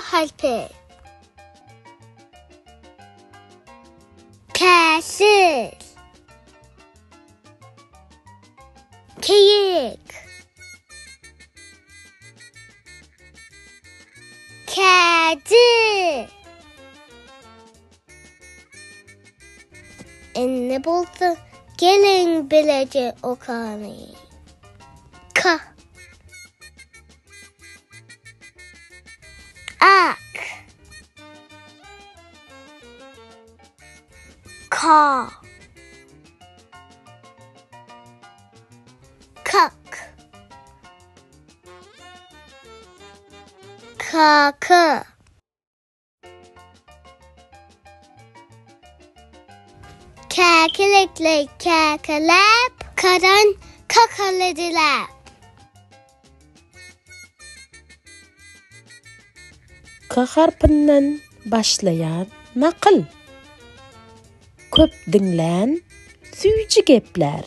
harpy. Käşir. Keýik. Kädi. Indi bolsa geliň bileje okaly. K. Ak. K. Kak. Kaka. Käkilikli käkiläp, karan kakaladylar. K harpyndan başlaýan nakyl. Köp diňlän süýji geplär.